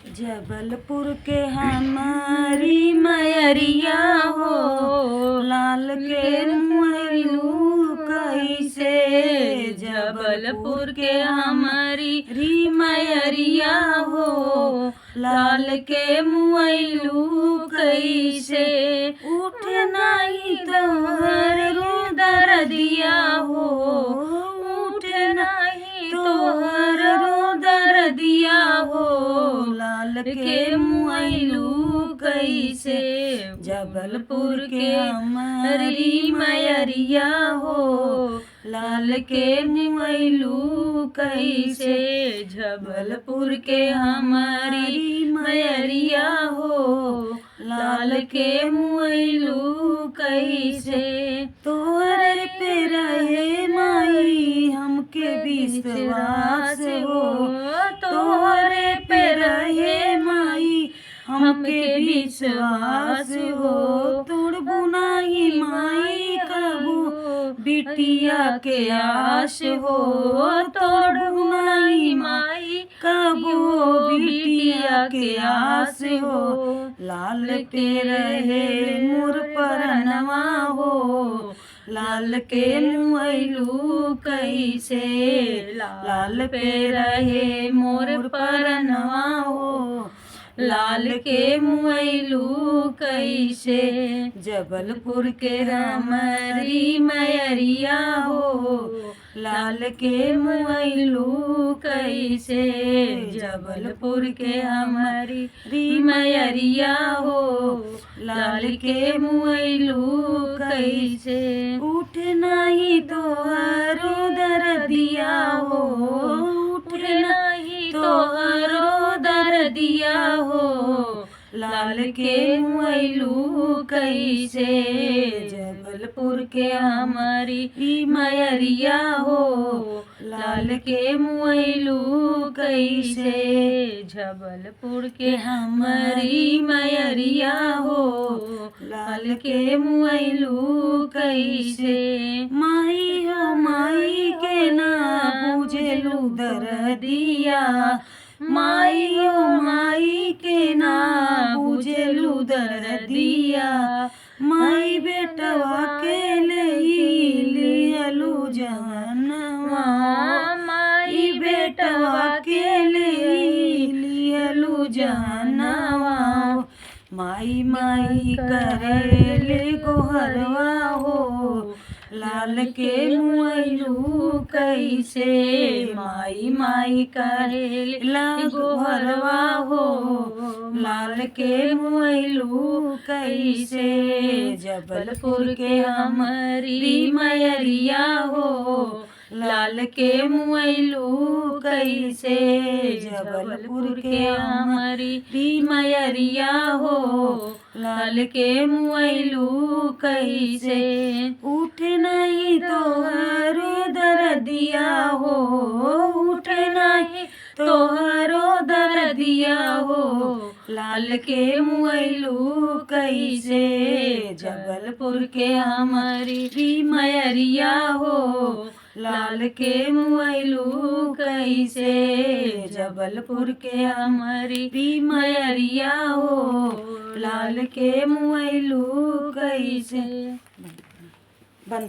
जबलपुर के हमारी मयरिया हो, लाल के मुहलू कैसे। जबलपुर के हमारी री मयरिया हो, लाल के मुआइलू कैसे। उठ नहीं तोहर दर्दिया हो, उठ नहीं तोहर तोहरो दर्दिया हो, लाल के के मुआइलू मुआइलू कैसे। कैसे। जबलपुर के हमारी मयरिया हो, लाल के मुआइलू कैसे। जबलपुर के हमारी मयरिया हो, लाल के मुआइलू कैसे। तोहरे पे रहे माई हमके विश्वास हो, तोहरे पे रहे माई हमके विश्वास हो। तोड़ बुनाई माई कबू बिटिया के आश हो, तोड़ बुनाई माई कबू बिटिया के आस हो। लाल पे रहे मोर परनवा हो, लाल के मुआइलू कैसे। लाल पे रहे मोर परनवा हो, लाल के मुआइलू कैसे। जबलपुर के रामरी मयरिया हो, लाल के मुआइलू कैसे। जबलपुर के हमारी री मयरिया हो, लाल के मुआइलू कैसे। उठ नहीं तोहरो दर्दिया हो, उठ उठ नहीं तोहरो दर्दिया हो, लाल के मुआइलू कैसे। जबलपुर के हमारी मयरिया हो, लाल के मुआइलू कैसे। जबलपुर के हमारी मयरिया हो, लाल के मुआइलू कैसे। माई हो माई के ना पूजेलू दर्दिया, माई हो माई के ना पूजेलू दर्दिया। माई बेटवा के ले लिहलू जहनवा, माई बेटवा के ले लिहलू जहनवा। माई माई करे ले गोहरवा हो, लाल के मुआइलू कैसे। माई माई करे ला गोहरवा हो, लाल के मुआइलू कैसे। जबलपुर के हमारी मयरिया हो, लाल के मुआइलू कैसे। जबलपुर के हमारी मयरिया हो, लाल के मुआइलू कैसे। उठ नहीं तोहरो दर्दिया हो, उठ नहीं तोहरो दर्दिया हो, लाल के मुआइलू कैसे। जबलपुर के हमारी मयरिया हो, लाल के मुआइलू कैसे। जबलपुर के हमारी मयरिया हो, लाल के मुआइलू कैसे। वंदना।